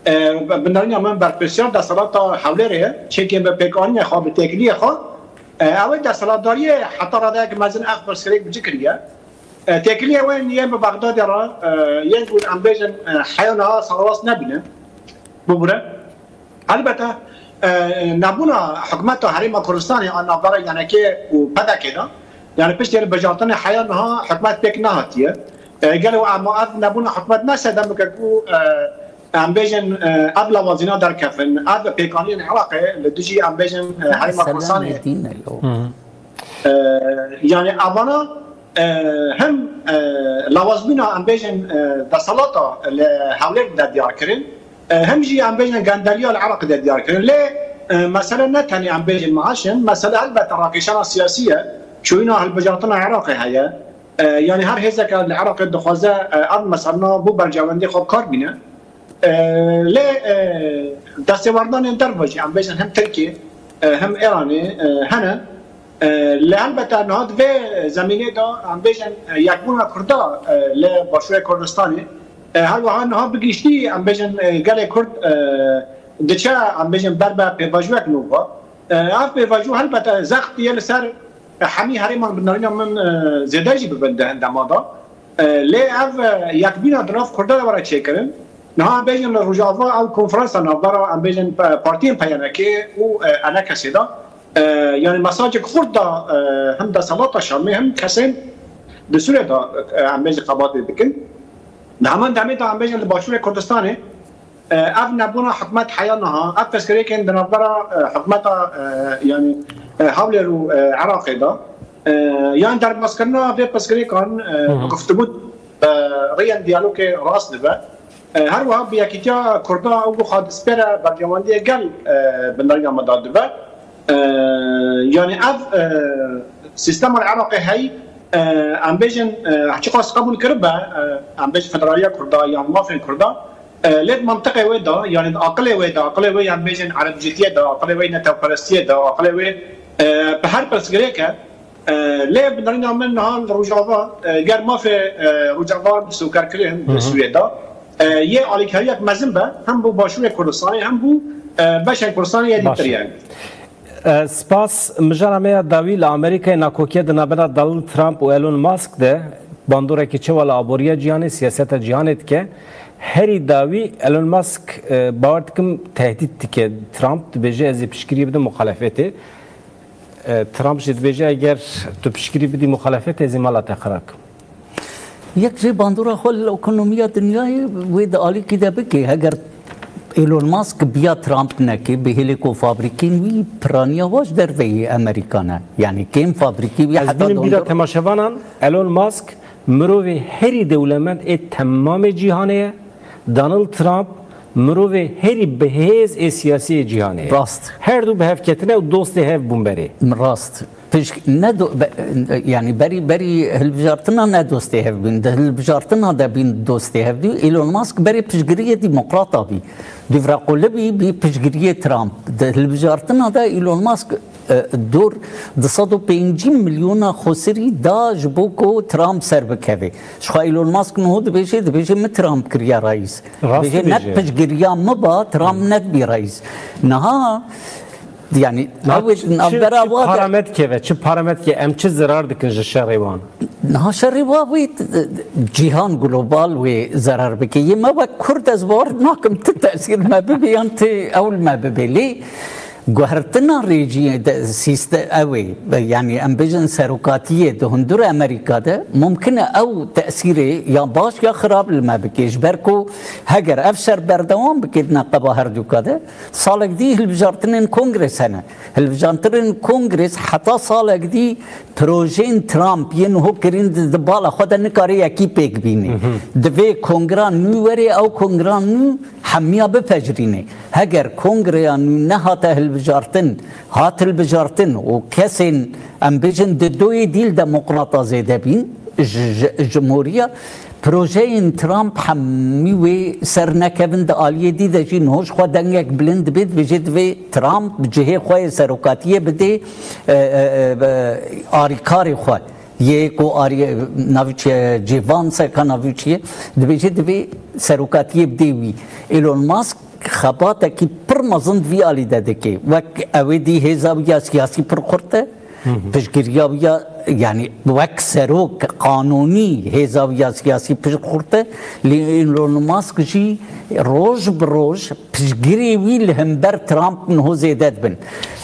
e, bi nerîna min berpirsiyar desthilata Hewlêrê ye. Çêkê bi pêkanînê xwe, bi têkiliyê xwe, E, ew ê desthilatdariyê heta radeyek mezin ev pirsgirêk bi cî kiriye. E, têkiliyê wê yên bi Bexdadê re, e, yên ku em bêjin, e, heya niha sererast nebîne, bibûre. Helbete, e, nebûna hikûmeta Herêma Kurdistanê a navbera Y N K û P D K'ê de, yani piştî hilbijartinê heya niha hikûmet pêk nehatiye. E, gelo em ev nebûna hikûmet nese demeke ku, e, em bêjin, e, ev lawazîna derkefin, ev pêkaniyên Iraqê li dijî, em bêjin, e, Herêma Kurdistanê. E, yani evana, e, hem, e, lawazbûna, em bêjin, e, desthilata li Hewlêr de diyar kirin, e, hem jî, em bêjin, gendeliya li Iraqê de diyar kirin. Lê, e, mesele ne tenê, em bêjin, maaş in, mesele helbete rakêşana siyasî ye, çûyîna hilbijartina Iraqê heye. E, yani her hêzeke li Iraqê dixwaze, e, ev meselena bo berjewendiyê xwe bi kar bîne. E, lê, e, destêwerdanên derve jî, em bêjin, hem Tirkiyê, e, hem Îranê, e, hene. E, lê helbete niha di vê zemînê de, em bêjin, e, yekbûna Kurda, e, li Başûrê Kurdistanê, e, her wiha niha bi giştî, em bêjin, e, gelê Kurd, e, diçe, em bêjin, ber bi pêvajoyek nû ve. E, ev pêvajo helbete zext yê li ser hemî herêman, bi nerîna min, e, zêde jî bibin di hin dema de. E, lê ev, e, yekbîna di nav Kurda de were çêkirin. Niha em bêjin li Rojava ew konferansa navbera, em bêjin, pe-, partiyên P Y N K û, e, E N K S'ê de, e, yani mesajek xurt da, e, hem desthilata Şamê hem kesên di Sûriyê de, e, em bêjin xebatê dikin. Di heman demê de em bêjin li Başûrê Kurdistanê, e, ev nebûna hikûmet heya niha, ev pirsgirêkên di navbera, e, hikûmeta, e, yani, e, Hewlêr û, e, Iraqê de, e, yan derbazkirina vê pirsgirêkan, e, Hı hı. guftibû, e, rêyên diyalogê rast dibe. E, her wiha bi yekîtiya Kurda ew ku xwe dispêre berjewendiyê gel, e, bi nerîna me de dibe. E, yani ev, e, sîstema li Iraqê heyî, e, em bêjin, e, çiqas qebûl kiribe, e, em bêjin federaliya Kurda yan mafên Kurda, e, lê di mantiqê wê de, yani di aqilê wê de, aqilê wê, em bêjin, erebcîtiyê de, aqilê wê netewperestiyê de, aqilê wê, e, bi her pirsgirêke, e, lê bi nerîna min niha li Rojava, e, ger mafê, e, Rojava bi soker kirin Hı di hı. Sûriyê de, e, yê alîkariyek mezin be, hem bo Başûrê Kurdistanê, hem bo, e, beşên Kurdistanê yê Baş. dîtir yani. E, spas, mijara me ya dawî li Amerîkayê nakokiya di navbera Donald Trump û Elon Musk de bandorekî çi wa li aboriya cîhanê, siyaseta cîhanê dike. Herî dawî Elon Musk, e, bawer dikim tehdît dike Trump, dibêje ez ê piştgiriyê bidim muxalefetê. E, Trump jî dibêje eger tu piştgirî bidî muxalefetê ez ê mala te xira kim. Yek jê bandora xwe li ekonomiya dinyayê wê di alîkî de bike. Heger Elon Musk biya Trump neke, bi hêlê ku fabrîkên wî piraniya wa ji derveyî Amerîka ne. Yani kêm fabrîkî wî Ez heta bînim bîra dondor- temaşevanan, Elon Musk mirovê herî dewlemend ê temamê cîhanê ye. Donald Trump mirovê herî bihêz ê siyasî yê cîhanê ye. Rast. Her du bi hev ketine û dostê hev bûn berê. Rast. Pişk-, ne do-, be-, yani berî, berî hilbijartina ne dostê hev bûn. Di hilbijartina de bîn dostê hev dî. Elon Musk berê piştgiriyê demokrata bî. Dûvra qulibî bî piştgiriyê Trump. Di hilbijartina de Elon Musk, e, dor du sed û pêncî milyona xwesirî da ji bo ku Trump ser bikeve. Ji xwe Elon Musk niho dibêje, dibêje min Trump kiriye reîs. Rast Dibêje ne dibêje. Piştgiriya min ba, Trump nedibî reîs. Niha, yani, Niha ew çi, çi, navbera çi wa de parametre ve, çi parametre em çi zirar dikin ji şerê wan? Niha şerê wa wê, e, cîhan global wê zerar bike. Yê me wek Kurd ez bawer nakim ti tesîr me bibe yan ti ew li me bibe. Lê guhertina rêciyê de sîste-, ew ê, yani em bêjin serokatiyê di hundir Amerîka de mumkin e ew tesîrê ya baş ya xirab li me bike. Ji ber ku heger ev şer berdewam bike di neqeba herduka de, salek dî hilbijartinên kongres hene. Hilbijartinên kongres heta salek dî projeyên Trump yên niho kirin di, di bala xwe de nikare yekî pêk bîne. Divê kongra nû were, ew kongra nû hemiya bipejirîne. Heger kongreya nû nehate hilbijartin, hat hilbijartin û kesên, em bêjin, di doyê dîl demokrata zêde bîn, ji, ji, cumhuriya, projeyên Trump hemî wê ser nekevin, di aliyê dî de jî niho ji xwe dengek bilind dibê, dibêje divê Trump cihê xwe yê serokatiyê bidê, e, e, e, e, arîkarê xwe. Yê ku arî-, navî çi ye, Cêvan se ka navî çi ye, dibêje divê serokatiyê bidê wî. Elon Musk xebatekî pir mezin di vî alî de dike. Wek ew ê dî hêza wî ya siyasî pir xurt e. Piştgiriya wî ya, yanî wek serok qanûnî hêza wî ya siyasî pişt xurte, lê Elon Musk jî roj bi roj piştgirê wî li hember Trump niho zêde dibin.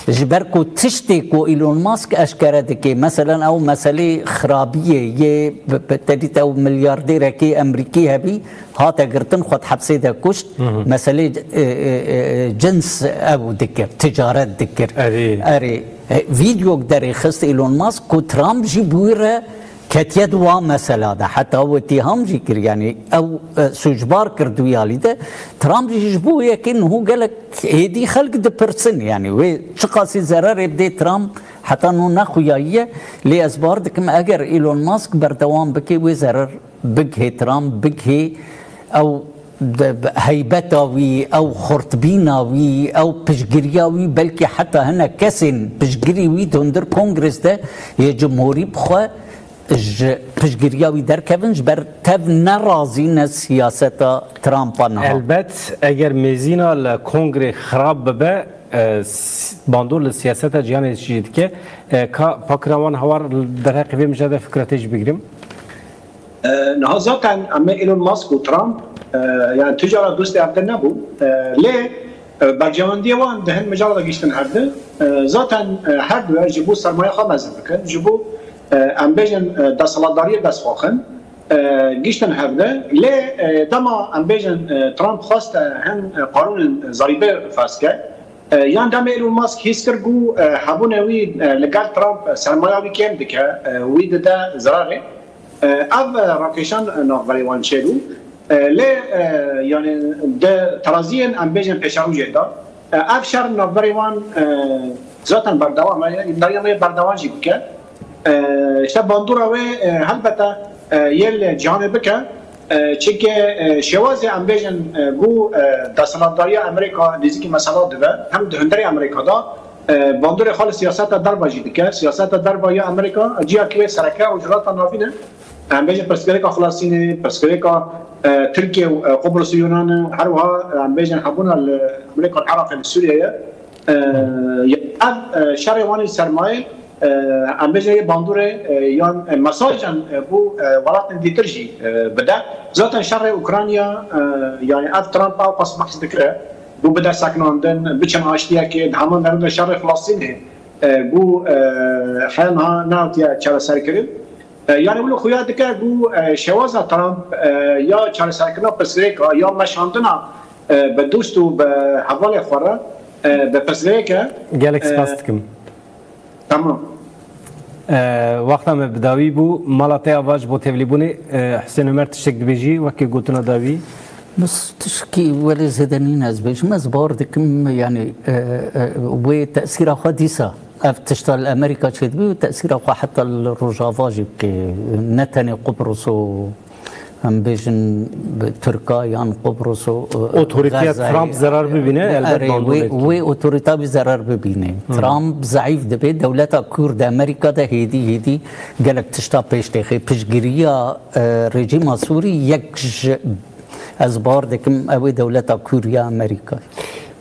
Ji ber ku tiştê ku Elon Musk eşkere dike, meselen ew meselê xirabiyê yê, bi, bi, te dît ew milyardêrekî Emerîkî hebî, hate girtin, xwe di hepsê de kuşt. Meselê, e, e, e, cins ew dikir, ticaret dikir. Erê. Erê. E, vîdeok derêxist Elon Musk ku Trump jî bi wî re ketiye di wa mesela de. Heta ew îtîham jî kir, yanî ew, e, sûcbar kir di wî alî de. Trump jî ji bo yekê niho gelek êdî xelk dipirsin, yanî wê çiqasî zererê bidê Trump heta niho nexuyayiye. Lê ez bar dikim eger Elon Musk berdewam bike wê zerer bigihê Trump, bigihê ew de, heybeta wî, ew xurtbîna wî, ew piştgiriya wî, belkî heta hinek kesên piştgirî wî di hundir kongres de yê cumhurî bixwe ji piştgiriya wî derkevin, ji ber tev nerazî ne siyaseta Trumpa niha. Elbet, eger mêzîna li kongrê xirab bibe, e, s-, bandor li siyaseta cîhanê jî dike. E, ka Pakira wan Hawar, derheqê vê mijare de fikra te jî bigirim. E, niha zaten em ê Elon Musk û Trump, e, yani tu cara dostê hevdin nebû. E, lê, e, berjewendiyê wan di hin mijara de giştin hevdin. E, zaten, e, her du ji bo sermaye xwe mezin bikin, ji bo, e, em bêjin, e, desthilatdariyê dest xwe xin, e, giştin hevdin. Lê, e, dema em bêjin, e, Trump xweste hin, e, qanûnên zarîbê ferz ke, E, yan demê Elon Musk hîs kir ku, e, hebûnê wî, e, li gel Trump, e, sermaya wî kêm dike, e, wî dide zirarê. E, ev, e, rakêşan, e, navberê wan çêbû. E, lê, e, yani di teraziyên em bêjin pêşerojê de, e, ev şer navberê wan, e, zaten berdewam e, îmdariya me berdewam jî bike. E, işte bandora wê, e, helbete, e, yê li cîhanê bike. E, çike, e, şêwazê em bêjin, e, ku, e, desthilatdariya Amerîka nêzîkî mesela dibe, hem di hundirê Amerîka de, e, bandorê xwe li siyaseta derva jî dike. Siyaseta derva ya Amerîka, ciyakî wê sereke Rojhilata Navîn e. Em bêjin pirsgirêka Filistînê, pirsgirêka, e, Tirkiye û, e, Qubris û Yunan e, her wiha, e, em bêjin hebûna li Amerîka li Iraqê, li Sûriyeyê. E, ev, e, şerê wan ê sermayê, e, em bêjin yê bandorê, e, yan, e, mesajan, e, bo, e, welatên dîtir jî, e, bide. Zaten şerê Ukrayna, e, yani ev Trump ew qas behs dikire, bo bide sekinandin, biçin aştiyekê, di heman derûn de şerê Filistînê, e, bo, e, heya niha nehatiye çareserkirin. E, yani wilo xuya dike ku, e, şêwaza Trump, e, ya çareserkirina pirsgirêka ya meşandina, e, bi dost û bi hevalê xwe re, e, bi pirsgirêke. Gelek e, spas dikim. Tamam. E, wexta me bi dawî bû, mala te ava ji bo tevlîbûnê, e, Husên Omer tiştek dibêjî, wekî gotina dawî. Bes tişkî welê zêde nîne ez bêjim, ez bar dikim, yani, e, e, wê tesîra xwe dîsa ev tişta li Amerîka çêdibî û tesîra xwe heta li Rojava jî bike. Ne tenê Qubris û em bêjin Tirka yan Qubris û, e, Otorîteya Xezayê. Trump zerar bibîne, elbet Erê, bandor wê, wê otorîta bî zerar bibîne. Trump zeîf dibe, dewleta Kurd Amerîka de hêdî hêdî gelek tişta pêş têxê. Piştgiriya, e, rejîma Sûrî yek ji, ez bar dikim, ew ê dewleta Kûr ya Amerîkayê.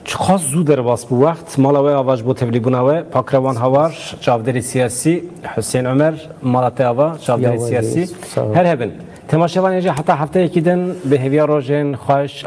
Çiqas zû derbas bû wext. Mala we ava ji bo tevlîbûna we. Pakrewan Hawar, çavdêrê siyasî, Husên Omer, mala te ava, çavdêrê siyasî. Her hebin. Temaşevanê jî heta hefteyekî din bi hêviya rojên xweş,